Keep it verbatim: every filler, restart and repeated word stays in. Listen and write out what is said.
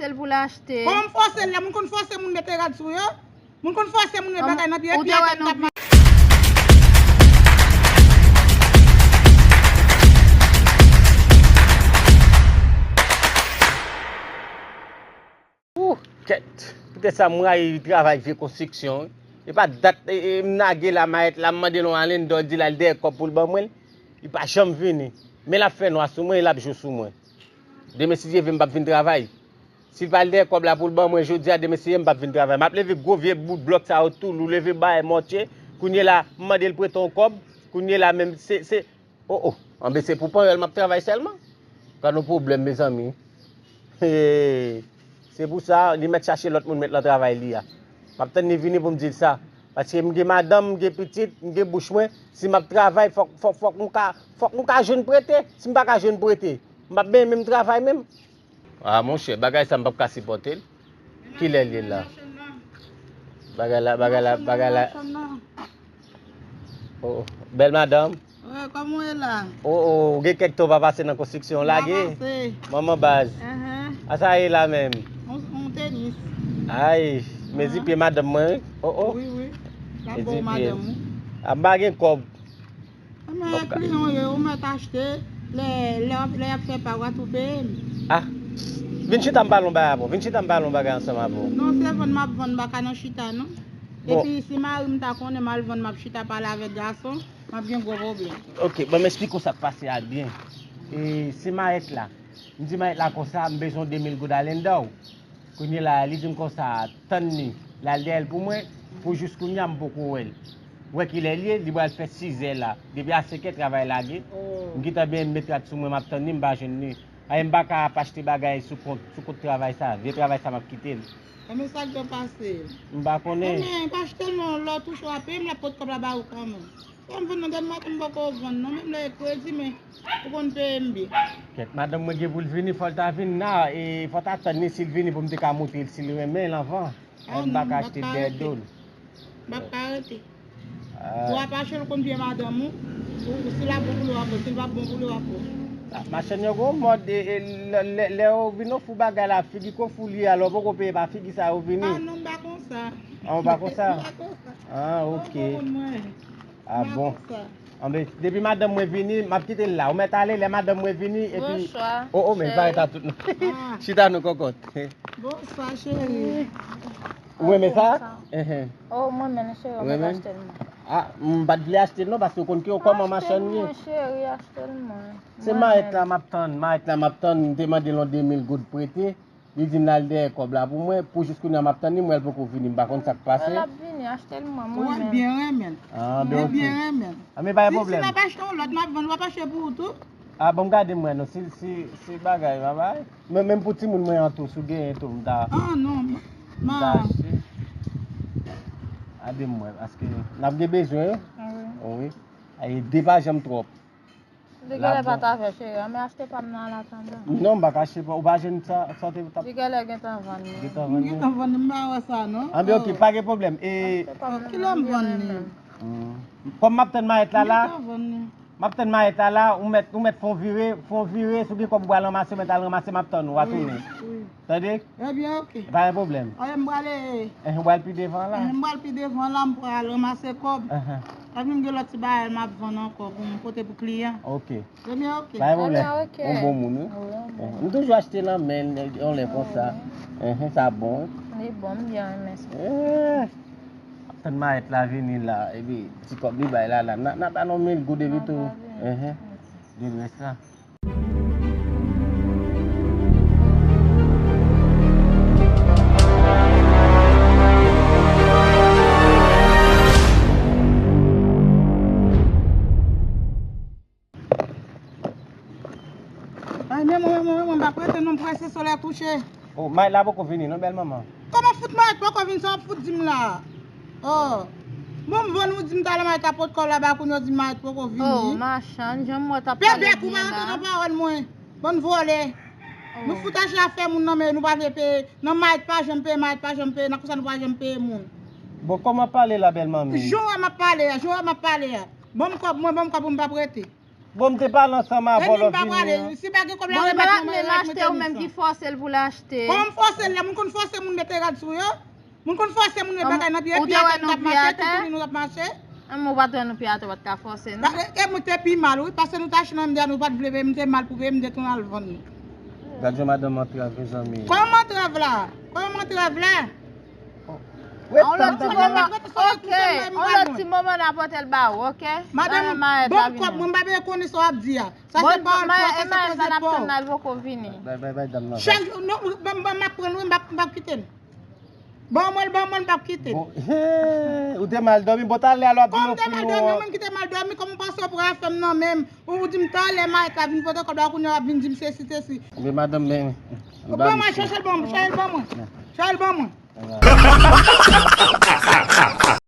L pou l achte. Kòman m fòse l la? Moun konn fòse moun mete rad sou yo? Moun konn fòse moun met bagay nan pye, epi atè m t ap mache. Ou, kèt. Poutèt sa, m rayi travay vye konstriksyon, wi. E pa dat, e, e, m nage la, mayèt la, m mande l yon alendò, di l al dèyè kòb pou l ban mwen l. Li pa janm vini. Men l ap fè nwa sou mwen, e l ap jou sou mwen. Demen, si Dye vle, m p ap vin travay. Si l pa al dèyè kòb la pou l ban mwen jodi a, demen, si m p ap vin travay. M ap leve gwo vye bout blòk sa yo tou lou, leve bay mòtye. Kounye la, m mande l prete yon kòb. Kounye la menm, se, se, O, o, anben se pou panyòl m ap travay sèlman? Gad yon pwoblèm, mezanmi. Hey, se pou sa, li mèt chache lòt moun met nan travay li a. M ap tann li vini pou m di l sa. Paske m gen madanm, m gen pitit, m gen bouch mwen. Si m ap travay, fòk, fòk, fòk m ka, fòk m ka jwenn prete. Si m pa ka jwenn prete, m p ap benyen menm travay menm. A, monchè, bagay sa m p ap ka sipòte l. Kilè l ye la? Bagay la, bagay la, bagay la. O, o, bèl madanm. Wi, kòman w ye la? O, o, gen kèk tan w pa pase nan konstriksyon w lage. Manman baz. Enhen. A sa ye la menm? On, on tenis. Ay, mezi pye madanm mwen, wi. O, o. Wi, wi. Mezi pye. A, m pa gen kòb. Anben, kliyan w yo, ou mèt achte, lè, lè, lè y ap fè pa, w a tou peye m. A, vin chita m pale yon bagay avè w, vin chita m pale yon bagay ansanm avè w. Non, se vann m ap vann, m pa ka nan chita, non. Bon. Epi, si mari m ta konnen m al vann, m ap chita pale avèk gason, m ap gen gwo pwoblèm. Oke, ban m esplike w sa k pase a byen. E, se mayèt la. M di mayèt la konsa, m bezwen de mil goud alendò. Kounye la, li di m konsa, tann li, l al dèyè l pou mwen, pou jis kounye a m poko wè l. Wè kilè l ye, li pral fè sizè la. Depi a senkè travay lage. M gentan byen met rad sou mwen, m ap tann li, m pa jwenn li. Aye, m pa ka ap achte bagay sou kont, sou kont travay sa, vye travay sa m ap kite l. Enben sa k dwe pase? M pa konnen. Enben, pa achte l non, lè w touche w a peye m, l ap pot kòb la ba ou kanmenm. Sa m vann nan dèmen maten m poko vann non, menm lè e kredi men ou konn peye m byen. Kèt, madanm mwen gen pou l vini, fò l ta vin la, e fò w ta tann li si l vini pou m te ka montre l si l renmen l anvan. A, m pa ka achte dèyè do l. M pa ka rete. Ou ap achte l konn vye madanm ou, ou, si l ap bon pou li w ap bon, si l p ap bon pou li w ap bon. A, machann yo gon mòd, e, e, lè, lè, lè yo vin ofri w bagay la, figi k ofri w li a, lè w poko peye pa figi sa yo vini. A non, m pa konsa. A, ou pa konsa? M pa konsa. A, oke. A bon. Anben, depi madanm mwen vini, m ap kite l la. Ou mèt ale, lè madanm mwen vini, epi... Bonswa, o, o, men, cheri. Parèt a tout nou. Chita nou kòkòt. Bonswa, cheri. Ou renmen sa? Enhen. O, mwen menm, cheri, ou mèt achte l mwen. A, m pa t vle achte l non, paske ou konn ki yo kòman machann ye. Achte l mwen, cheri, achte l mwen. Se mayèt la m ap tann, mayèt la m ap tann, m te mande l yon de mil goud prete. Li di m l al dèyè kòb la pou mwen, pou jis kounye a m ap tann li, m wè l poko vini, m pa konn sa k pase. L ap vini, achte l mwen, mwen menm. Ou byen renmen l. A, ben, oke. Byen renmen l. A, men pa gen pwoblèm. Si, si l ap achte yon lòt, m ap vann, w ap achte pou ou tou? A, bon, m gade m wè non, si, si, si bagay, pa bay. Men, menm pou timoun mwen an tou, si w genyen tou, m ta, a, non, m ta achte. Gade m wè, paske n ap gen bezwen, wi. Wi. Ay, de pa janm twòp. Li genlè pa t avè w, cheri, men achte pa m nan an atandan. Non, m pa ka achte pa, ou pa jwenn sa, sa te t ap... Li genlè gentan vann li. Gentan vann li? Gentan vann li, m pa wè sa, non. Anben, oke, pa gen pwoblèm. E... Kilè m vann li? Kòm m ap tann mayèt la la, m ap tann mayèt la la, ou mèt, ou mèt fè yon vire, fè yon vire, si w gen kòb ou pral ranmase, ou mèt al ranmase, m ap tann ou, w a tounen. Wi, wi. Tande? Ebyen, oke. Pa gen pwoblèm. Anben, m prale. Enhen, ou pral pi devan la? Enhen, m pral pi devan la, m pral ranmase kòb. Enhen. Epi m gen lòt ti bagay m ap vann ankò pou m pote pou kliyan. Oke. Ebyen, oke. Pa gen pwoblèm. Ebyen, oke. Ou bon moun, wi. Wi, ou bon. Enhen. M toujou achte nan men l, yon lè konsa. Wi. Enhen, sa bon, wi. Li bon, m byen renmen sa. Enhen. Ap tann mayèt la vini la, epi ti kòb li bay la, la. N a, n a ba l yon mil goud epi tou. Enhen. Li dwe sa. Ay, men mwen, men mwen, men mwen, m pa prete non, m prese, solèy kouche. O, mayèt la poko vini non, bèl manman. Kòman fout mayèt poko vini, sa w ap fout di m la? O. Bon, m vann ou di m talè mayèt la pot kòb la ba kounye a w di m mayèt poko vini. O, machann, jan m wè w t ap pale byen la. Pèpè, kouman antre nan pawòl mwen? Bann vòlè. O. Nou fout achte afè moun nan men nou pa vle peye. Nan mayèt pa janm peye, mayèt pa janm peye, nan konsa nou pa janm peye moun. Bon, kòman w ap pale la, bèl manmi? Jan w wè m ap pale a, jan w wè m ap pale a. Ban m kòb mwen, ban m kòb ou m pa prete. Bon, m te pale ansanm avè w lè w vini an. Si pa gen kòb la, remèt mwen, mwen remèt tenis lan. Kòman m fòse l pou l achte? Kòman m fòse l la? Moun konn fòse moun mete rad sou yo. Moun konn fòse moun met bagay nan pye, epi atè nou t ap mache, toutouni nou t ap mache. An, mwen pa t wè nou pye atè, w pa t ka fòse nou. E mwen te pi mal, wi, paske nou t achte nan M D A, nou pa t vle peye, m te mal pou peye, m te tounen al vann li. Gad jan madanm antrave, zanmi. Kòman antrave la? Kòman antrave la? On lòt ti moman, ok, on lòt ti moman n a pote l ba ou, ok? Madanm, ban m kòb mwen, m pa bezwen konnen sa w ap di a. Sa se pawòl pa w, sa se koze pa w. Bay, bay, bay dam nan. Chak jou, non, ban m, ban m ap pran l, wi, m p ap, m p ap kite l. Ban mwen l, ban mwen l, m p ap kite l. Ou te mal dòmi, bon, talè a lè w ap vin ofri yon. Kòm m te mal dòmi, mwen ki te mal dòmi, kòman w panse w pral fè m nan men m? Ou di m talè Maek la vin pote kòb la, kounye a w ap vin di m sesi, sesi. Men madanm, men. Ban mwen, chèche l ban mwen, chèche l ban mwen. Chèche l ban mwen.